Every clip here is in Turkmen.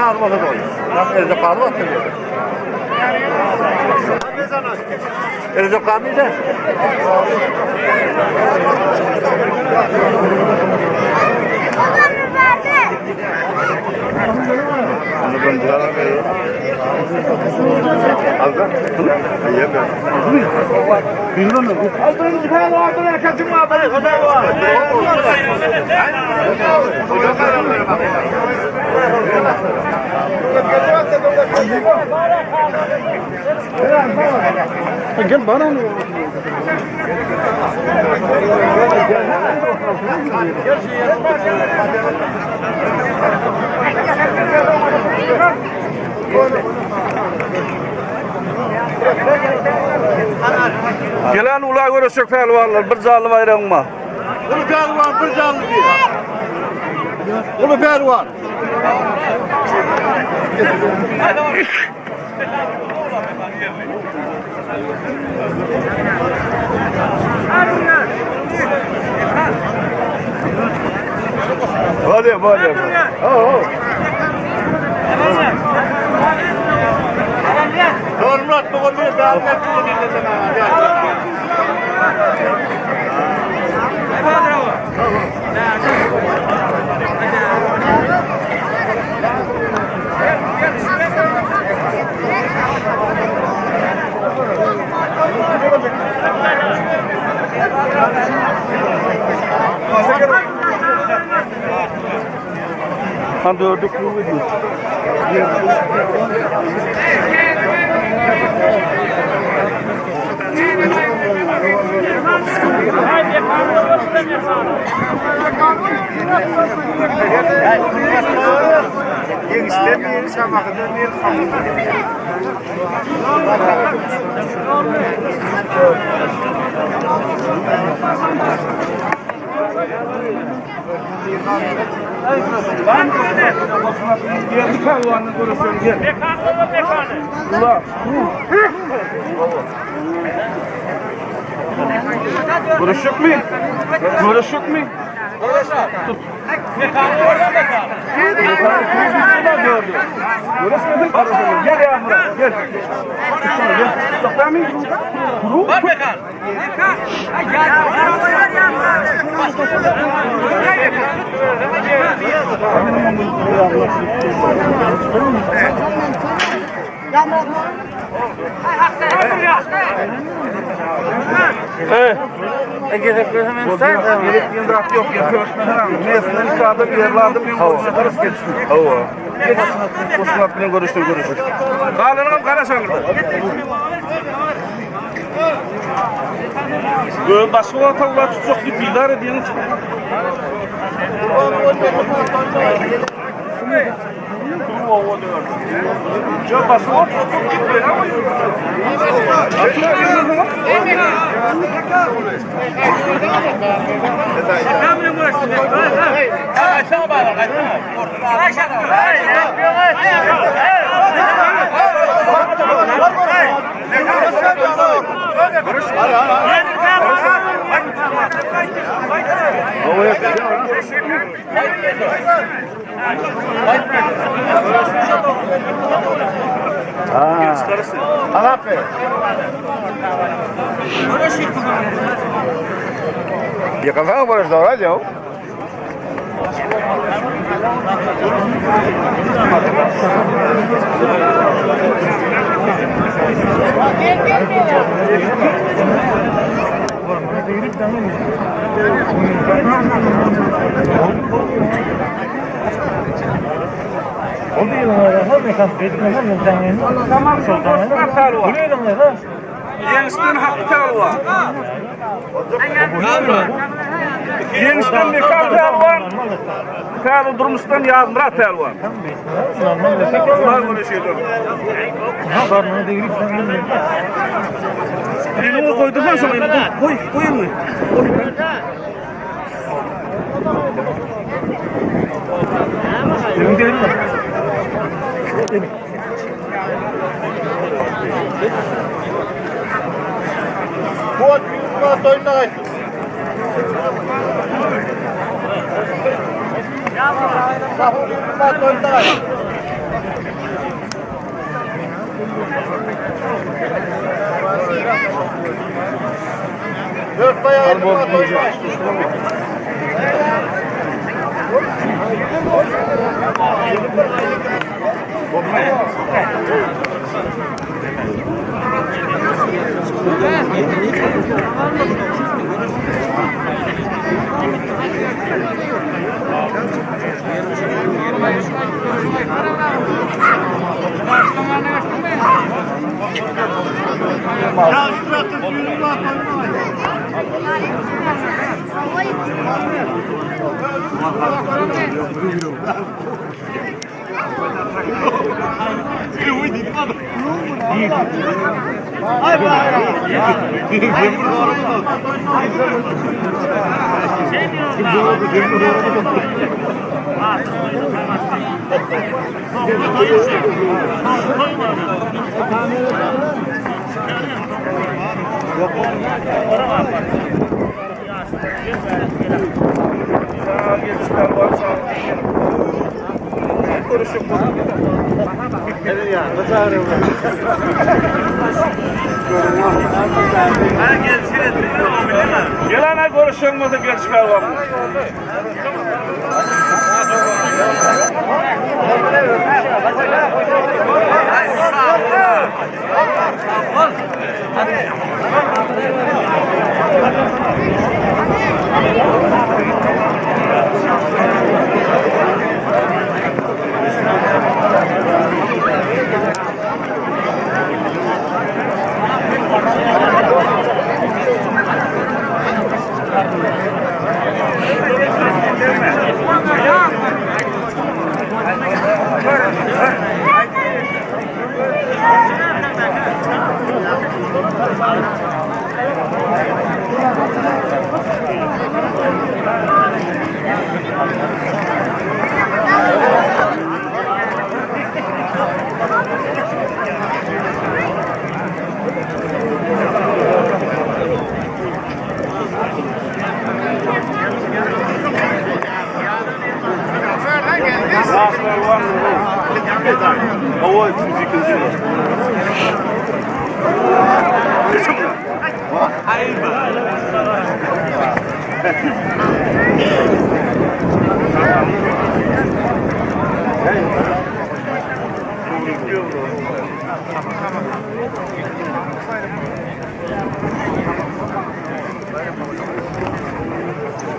razy bolsa doýur. Elde kalı var tabii. Elde kalmayacak. Gel bana onu. Gelen ula göreşek pälwanlar bir janly baýragyň bar. Ulu pälwan bir janly diýip. Ulu pälwan. Bolýar, bolýar. Ho, ho. Hormat bu goýun Han dördü kuru ediyor. Geldi pälwanla göreşelim gel. Ula. Görüşük mü? Görüşük mü? Tut. Görüşmedik. Gel ya Murat, gel. Tutsana, gel. Tutsana mı? Kuru. Hey. Galanam garaşaňyz. Ö başga wagt tawla tutjak diýip bizar edýäňiz. Yo başga wagt tutjak diýip Yıkılsana burası doğru ya. Ýeňişden Hakkı pälwan. Ýeňişden Mekan pälwan. Täze durmuşdan Ýazmyrat pälwan. Ular göreşeýler. Elini koydursan şoňa elini koy, koy elini. Koy. Kuat yumruğa toyuna kaçtı. Sahur yumruğa toyuna kaçtı. Gel ana görüşen bolsa gel çıkar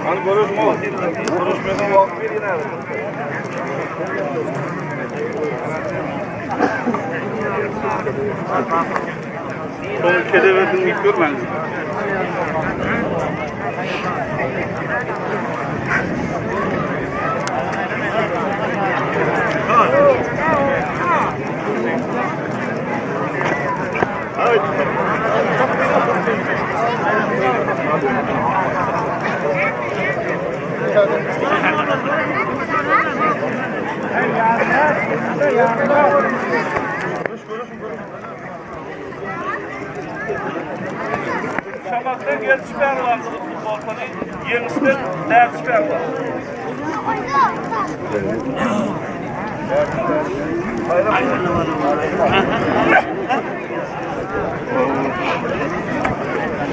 Hani görüşme o. Görüşmeden vakit bir yine. Son ülkede verdim ilk görmedim. Şamaktan gel çıkar var. Futbol Yenisden ders çıkar var.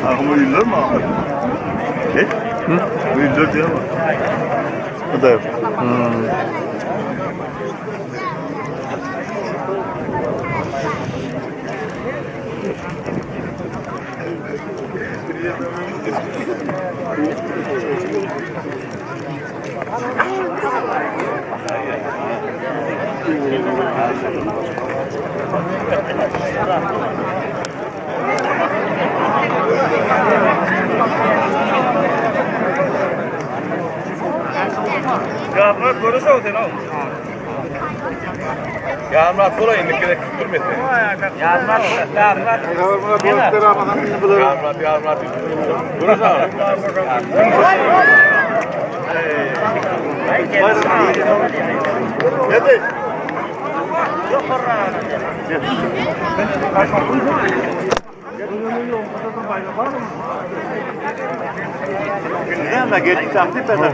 Ama ünlü mü abi? Ne? Hı? Ünlü diyor ama. O da yok. Yağmur görürse o sen al. Yağmur kolay indi gerek tutturmasın. Yağmur, yağmur. Yağmur, yağmur. Görürse al. Hadi. Günden de geçsem de ben mi?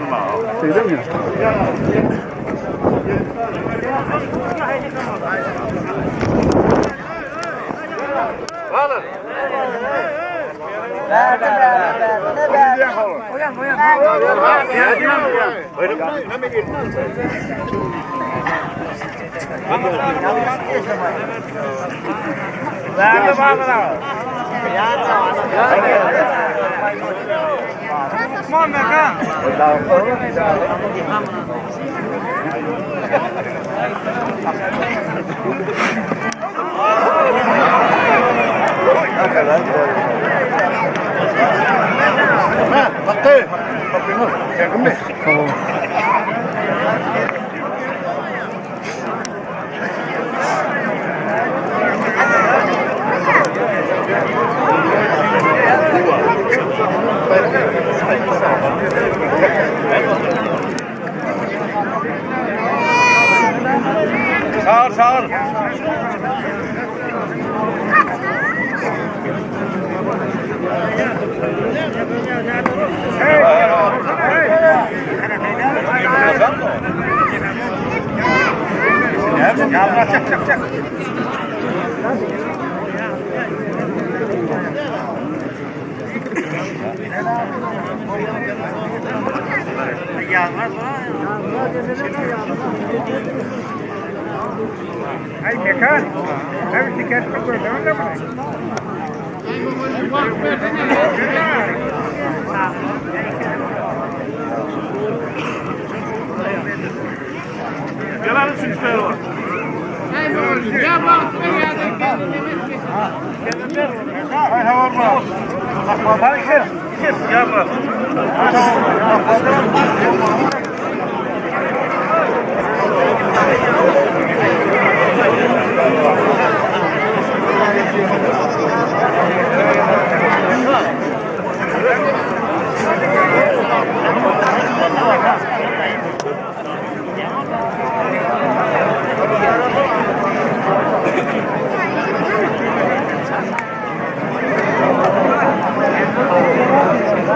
Çagyr, çagyr.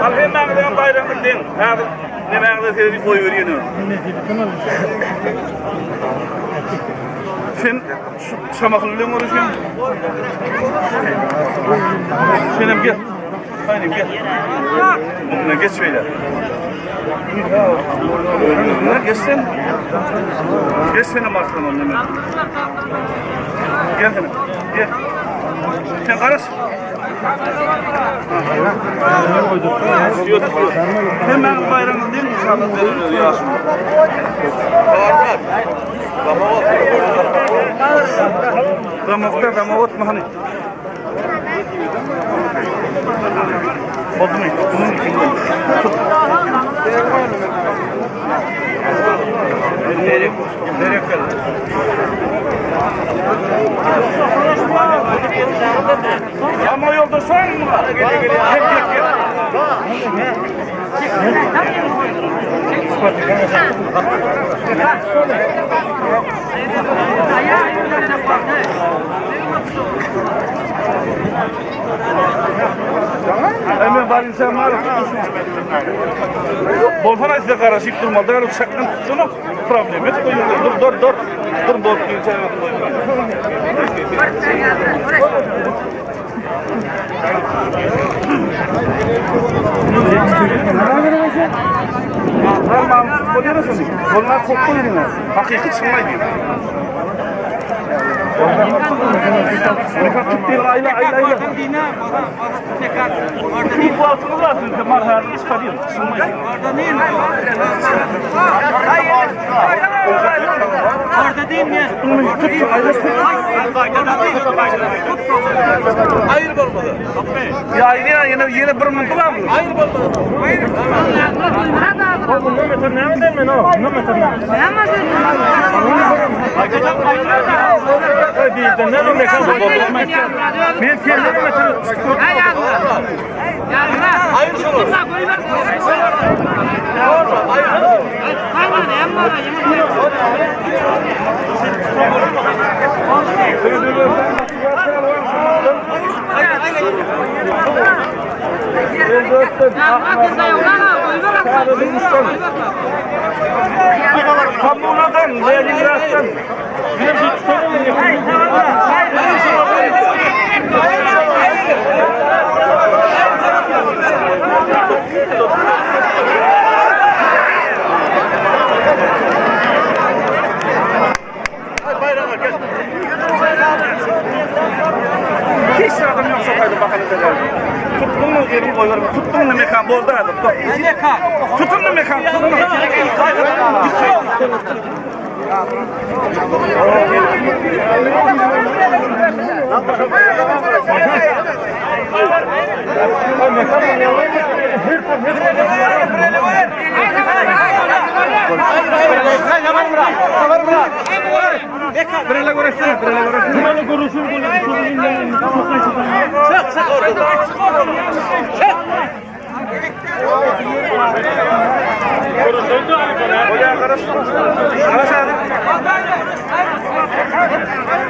Al hemmäňiziň baýragyňyz deň. Häzir nemäňize seredip goýberýän. Sen şu şamahyl bilen görüşen. Sen hem gel. Haydi gel. Buna geç beýle. Buna geç sen. Geç sen hem arslan onunla. Gel sen. Gel. Sen garaş. Hemen baýramyz değil mi? İnşallah verir ýaşuly. Damakda damak mı hani? Oldu mu? Nereye nereye Ama yolda son mu? Gel gel gel. Hemen var insan var. Bolsana size garaşyp durmaly däl, çakdan tutsana. Problem et goýuň. Dur dur dur. Dur dur. Tamam, bolýar Bolmaz kop goýuň. Hakyky çynlaý diýip. Ayla ayla ayla. Bu altını bırakın. Marhar çıkarıyor. Orada değil mi? Hayır bolmadı. Ya yine yine yine bir mıntı var mı? Hayır bolmadı. Kommunadan, Leningrad'dan. Hiç adam ýok şo taýda bakan edýär. Tutduňmy gelin goýberme. Tutduňmy mekan boldy häzir. Tutduňmy mekan tutduňmy?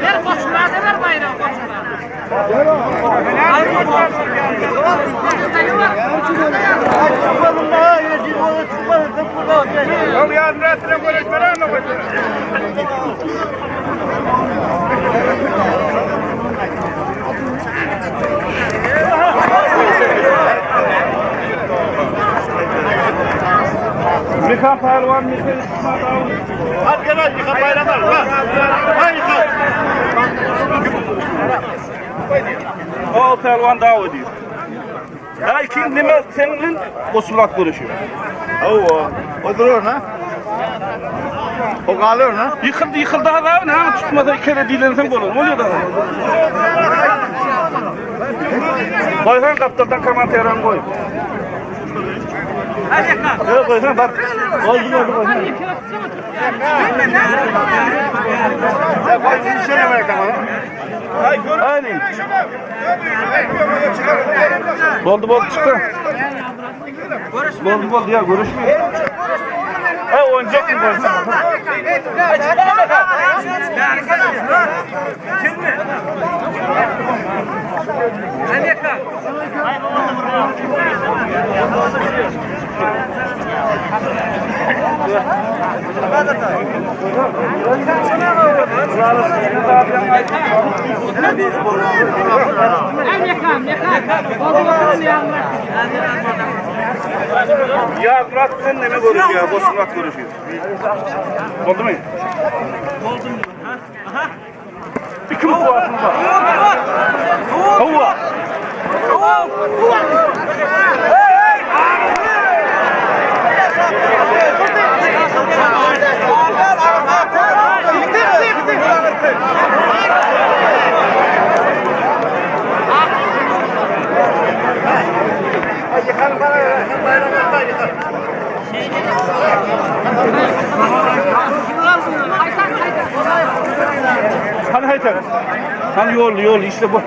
Ver koçuna da ver bayrağı koçuna. Mekan pälwan mekan O pälwan daw edýär. Ay kim nime senin bilen Goçmyrat görüşüyor. Hawa, o durur ha? O galır ha? Ýykyldy, ýykyldy ha, näme tutmasa iki kere dilenseň bolar. Bolýar da. Goýsan gapdaldan komanteran goý. Ýok, goýsan bak. Boldy, boldy, boldy. Aynen. Boldy, boldy çykdy. Boldy, boldy ya görüşmüyor. Ha oynayacak mı goýsan? Ay mekan mekan. Oldu bakalım ya. Ya Murat sen neme görüşüyor? Boş Murat görüşüyor. Oldu mu? Oldu mu? Aha. İki mi kuatın var? Hava. Hani haytan? Hani yol yol işte bu.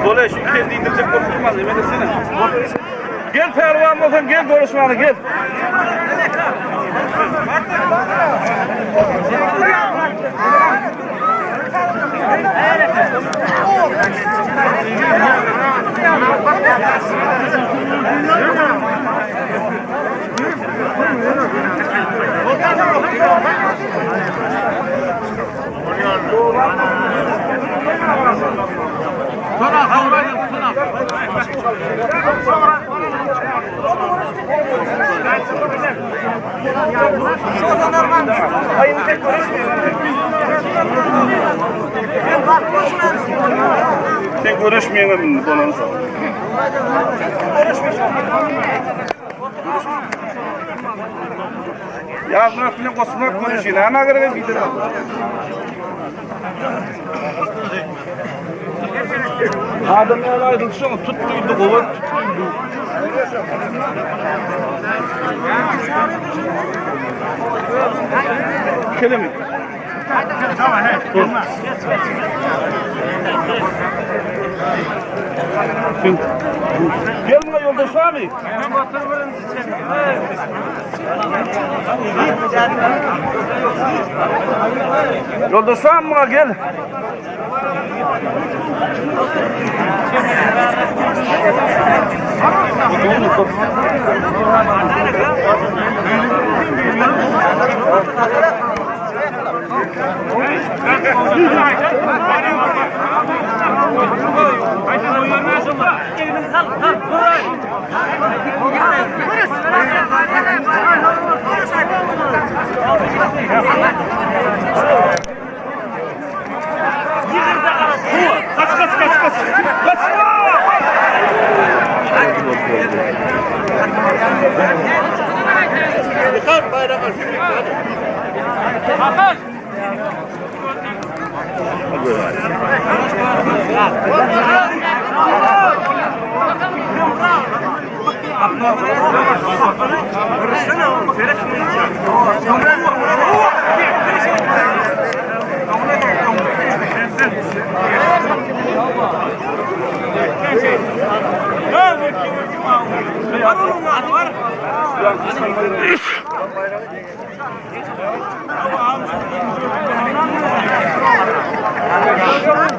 Dole şu kendi indirecek korkutmaz yemin etsene. Gel pervan olsan gel görüşmeni gel. Sen görüşmeyelim dolanı sağ. Ya Murat bilen Goçmyrat görüşüyor. Näme gerek gider. Adam ýaly aýdylşyň tutduydy, gowy tutduydy. Kelemi. Dur. Gel buraya yoldaş abi. Yoldaş abi gel.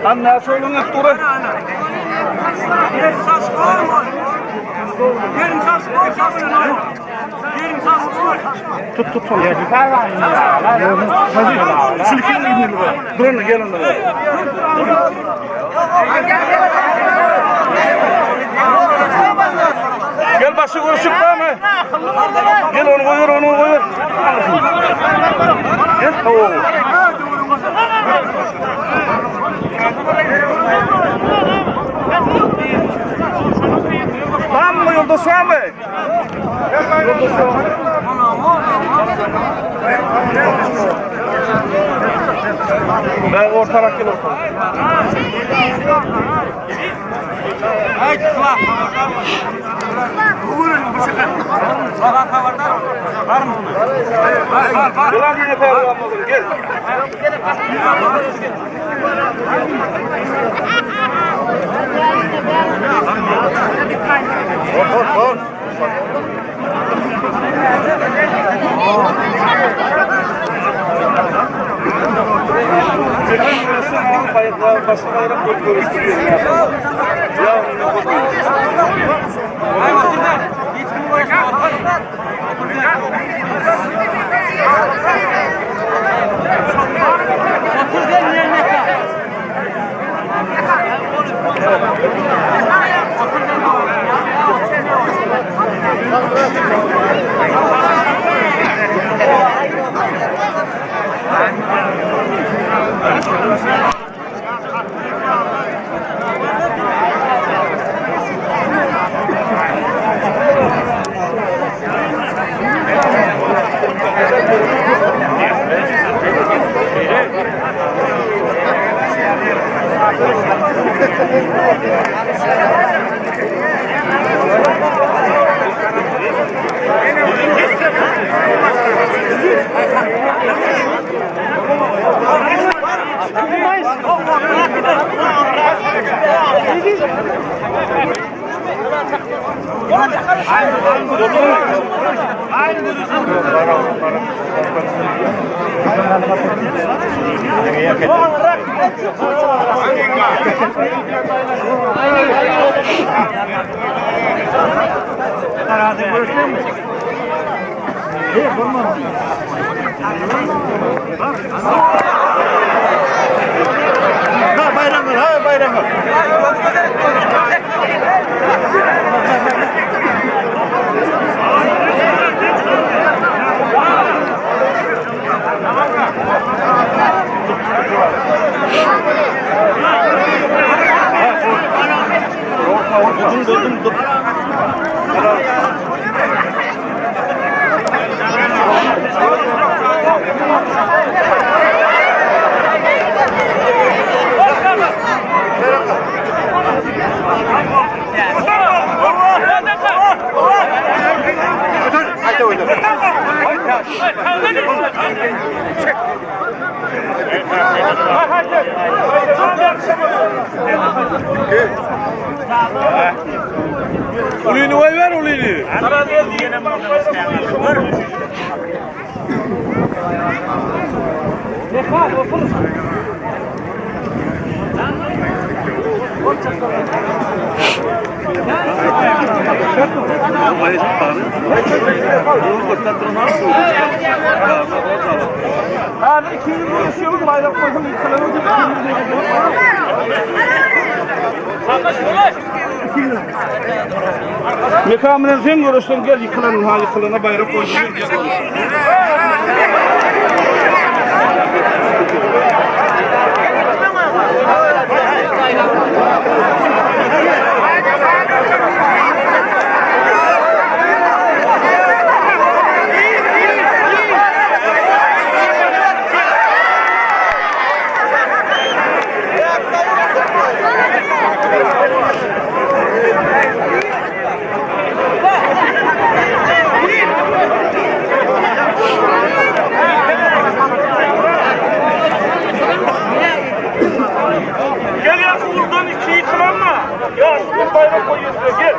Lan näçe oýnuň dury? Tut tut tut. Silkin gidin bu. Durun gel ondan. Gel başı görüşüp mı? Gel onu koyur onu koyur. Gel tavuğu. Tamam mı yoldaş abi? Ben ortarak gel ortarak. Gel yine pehlivan gel. Hor hor hor. Başka bayrak koyup görüştürüyor. Ya ne Ha bayramlar, ha bayramlar. Dur dur dur. Ulini oy ver ulini. Häzir ikimiz görüşýämiz baýrak goýsaň ýykylar Mekan bilen sen görüşseň gel ýykylan ha ýykylana baýrak goýsun. Gel ya buradan iki yıkılanma. Ya şuradan bayrak koyuyorsun gel.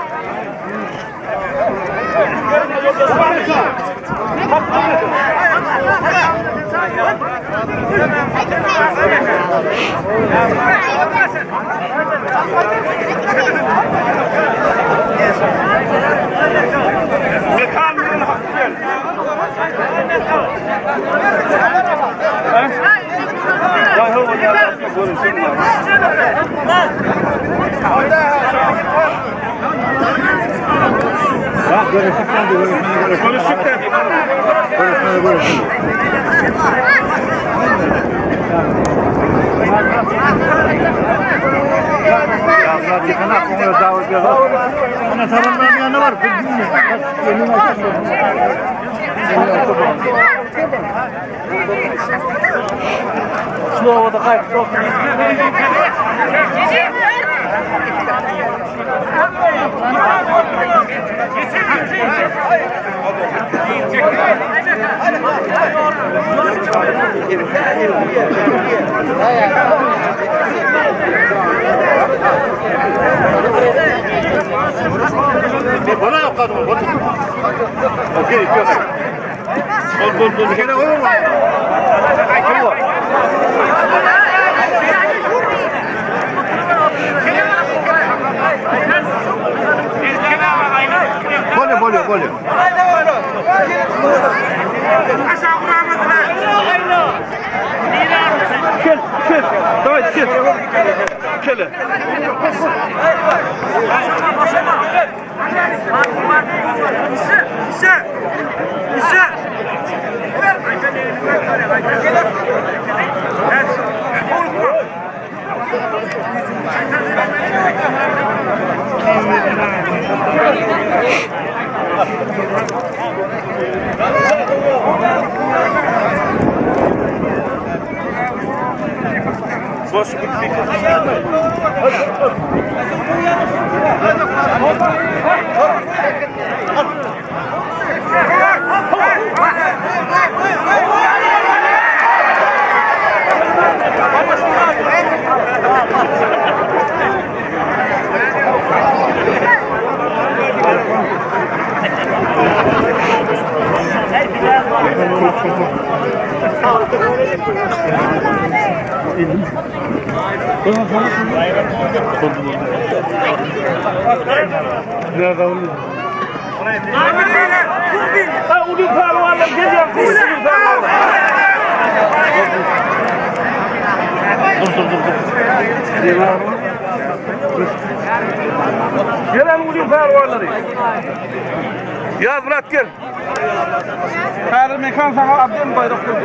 Mekan bilen hakkı gel. Görüştük de. Ana tabanların yanı var. Bana yok kadın. Okey, yok. Dur dur dur. Gene olur mu? Kim var? Bolje, bolje, bolje. Gel gel. Давай gel. Gel. Boş Ha ulu pehlivanlar gel ya. Ulu pehlivanlar. Dur dur dur dur. Gelen ulu pehlivanları. Ya bırak gel. Häzir mekan sana abden bayrak koydu.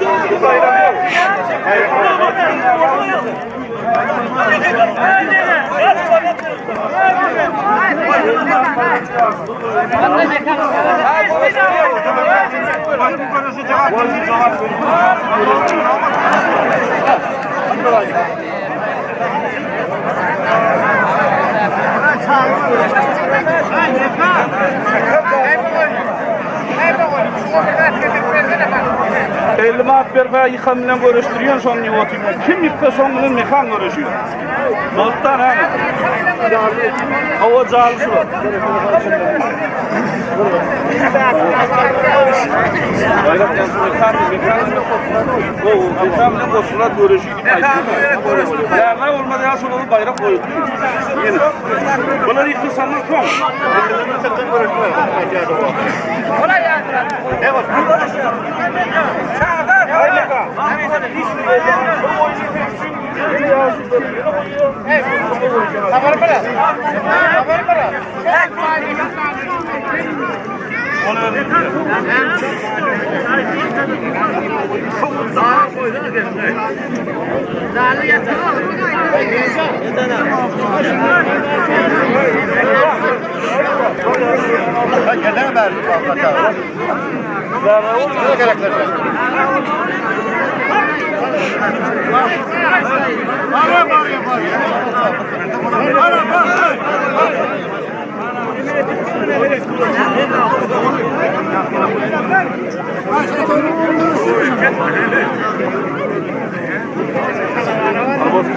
Bayram yok. 50 manat berse ýykan bilen görüşdirýän şoň diýip otyryn. Kim ýyksa şoň bilen mekan görüşýär. Dostlar ha. Hawa jaly şu. Bayrak mekan mekan. O mekan bilen goşular görüşýär diýip aýtdy. Ýa olmaz ýa şol baýrak goýuldy. Ýene. Bular ýyksa şondan soň.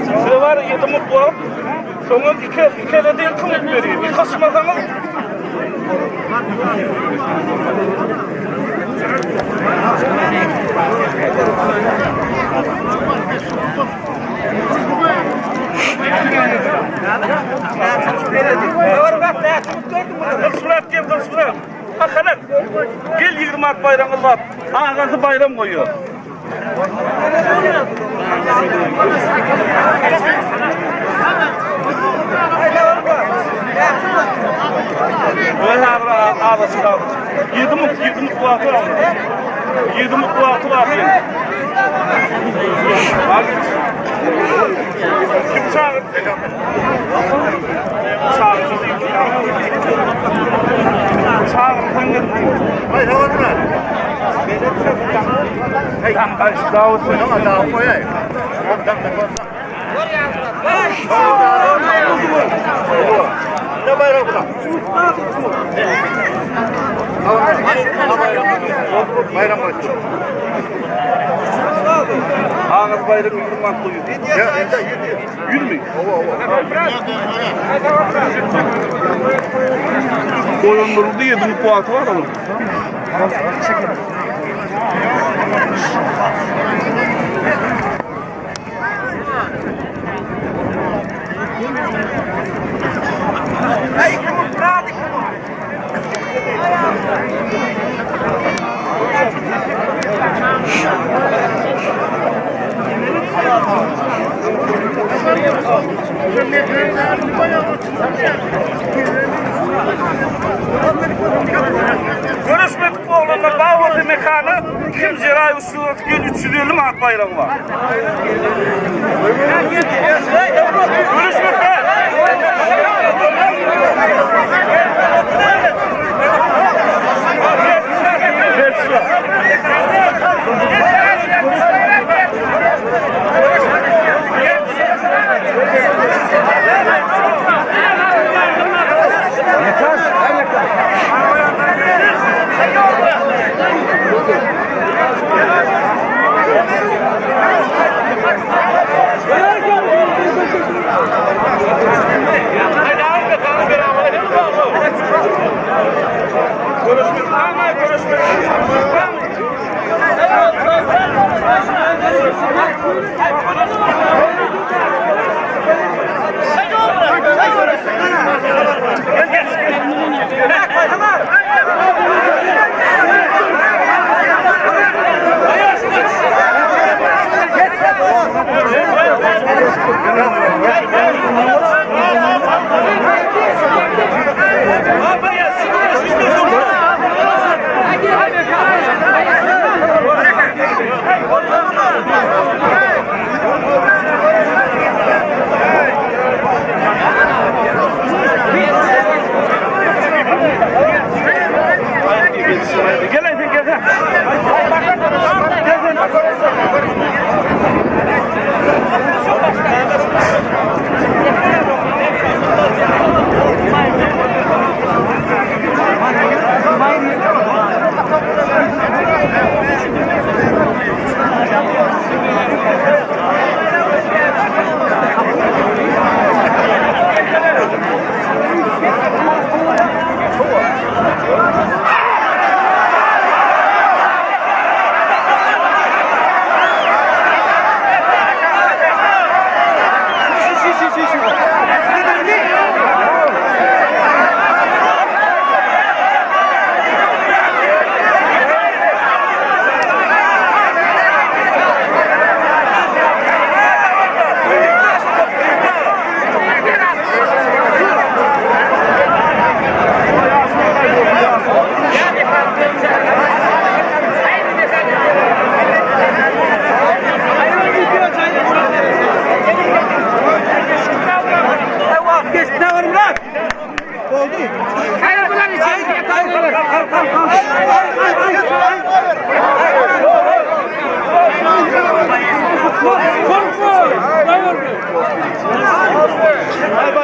Size var 7 mut var. Soňra iki, iki ele değil iki mut berýär. Ýykyşmasaňyz Gylyçmyrat gel Gylyçmyrat. Bakanak. Gel 20 at baýramyz bar. Agasy baýram goýuyor. Ýedi mut, ýedi mut wagty bar. Ýedi mut wagty bar. Kim çagyrdy? Çagyrdy. Çagyrsaň gel. Haý, habarlar. Ne bayrak bu da? Bayram başlıyor. Agyz baýrak 20 manat goýuyor. Ya, ende yürü. 100 mi? Goýunduruldy, 7 mut wagty bar onuň. Görüşmedik bu oglanlar bar bolsa mekana kim Jeraý uçsurat gel 350 manat baýragy bar. Görüşmek be.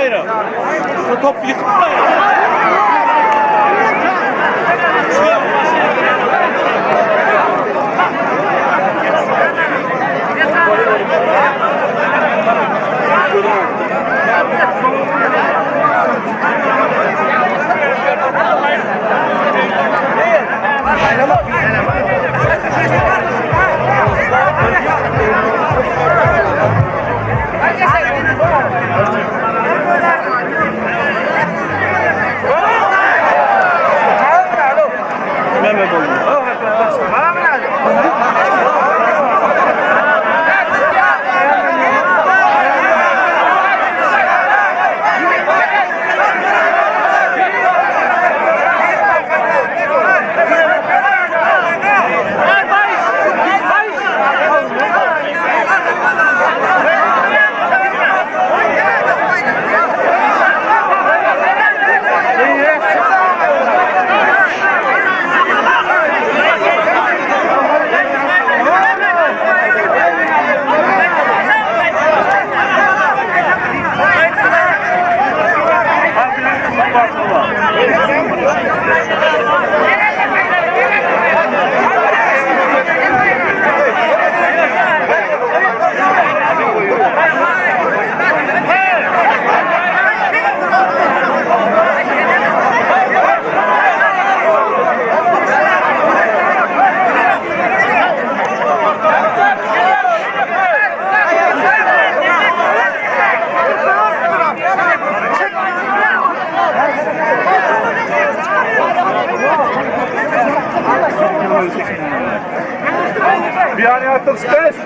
baýrak. Şu top ýykyp baýrak. Bir ýany ýatdyk,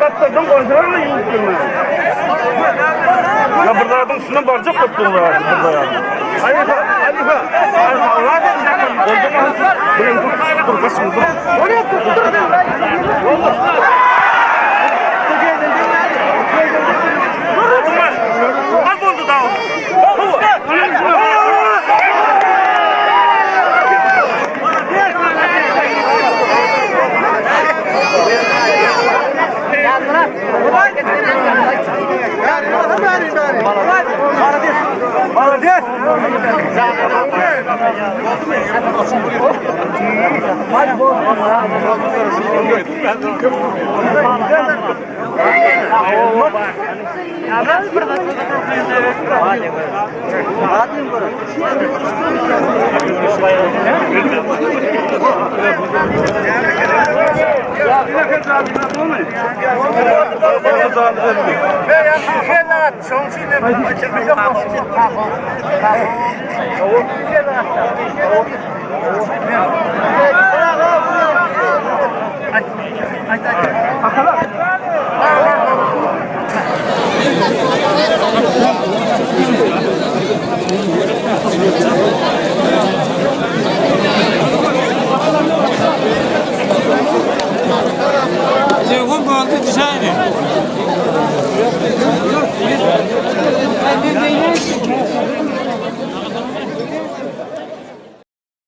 gatladyň, goýsalar ýuwup gelmez. Ya bir zadyň üstüne barjak bolup dur bir zat. Halifa, halifa. Oldu mu? Dur, dur, dur, basın, dur. Al boldy da. Telefon boldy düşäýdi.